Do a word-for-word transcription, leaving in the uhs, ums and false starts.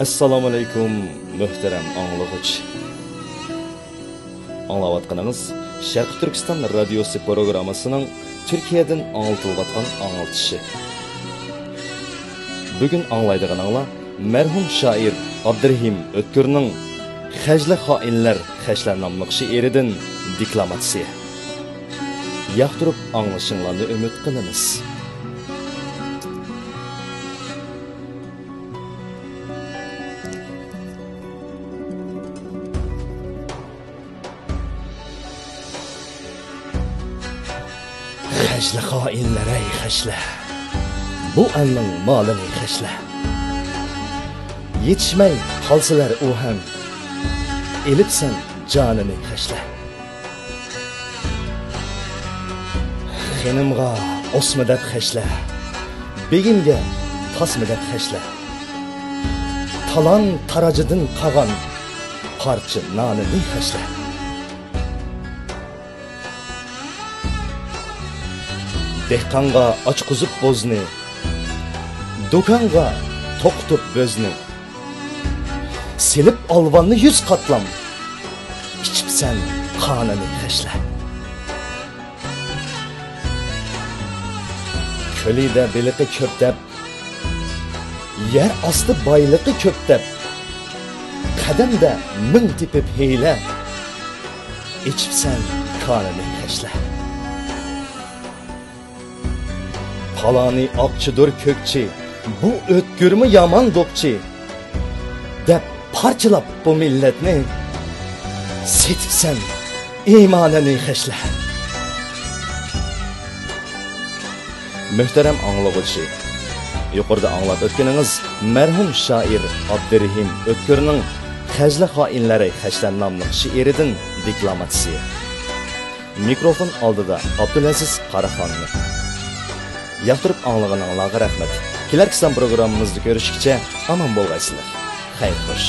ئەسسالامۇئەلەيكۇم، مۆھتەرەم ئاڭلىغۇچى. ئاڭلاۋاتقىنىڭىز شەرقىي تۈركىستان رادىيوسى پروگراممىسىنىڭ تۈركىيەدىن ئاڭلىتىلىۋاتقان ئاڭلىتىشى. بۈگۈن ئاڭلايدىغىنىڭلار مەرھۇم شائىر ئابدۇرېھىم ئۆتكۈرنىڭ خەجلە خائىنلەر خەجلە ناملىق شېئىرىدىن دېكلاماتسىيە. ياقتۇرۇپ ئاڭلىشىڭلارنى ئۈمىد قىلىمىز. خەجلە خائىنلەر ئەي خەجلە، بۇ ئەلنىڭ مالىنى خەجلە. يېتىشمەي قالسىلەر ئۇ ھەم، ئېلىپسەن جانىنى خەجلە. خېنىمغا ئوسما دەپ خەجلە، بېگىمگە تاسما دەپ خەجلە. تالان تاراجىدىن قالغان پارچە نانىنى خەجلە. دېھقانغا ئاچقۇزۇپ بوزنى، دۇكانغا توقۇتۇپ بۆزنى، سېلىپ ئالۋاننى يۈز قاتلام، ئىچىپسەن قانىنى خەجلە. كۆلىدە بېلىقى كۆپ دەپ، يەر ئاستى بايلىقى كۆپ دەپ، قەدەمدە مىڭ تېپىپ ھىيلە، ئېچىپسەن كانىنى خەجلە. پالانى ئاقچىدۇر كۆكچى، بۇ ئۆتكۈرمۇ يامان دوقچى، دەپ پارچىلاپ بۇ مىللەتنى، سېتىپسەن ئىمانىنى خەجلە. مۆھتەرەم ئاڭلىغۇچى، يۇقىرىدا ئاڭلاپ ئۆتكىنىڭىز مەرھۇم شائىر ئابدۇرېھىم ئۆتكۈرنىڭ خەجلە خائىنلەر خەجلە ناملىق شېئىرىدىن دېكلاماتسىيە. مىكروفون ئالدىدا ئابدۇلئەزىز قاراخانمۇ. ياقتۇرۇپ ئاڭلىغىنىڭلارغا رەھمەت. كېلەركى سان پروگراممىمىزدا كۆرۈشكىچە ئامان بولغايسىلەر. خەير خوش.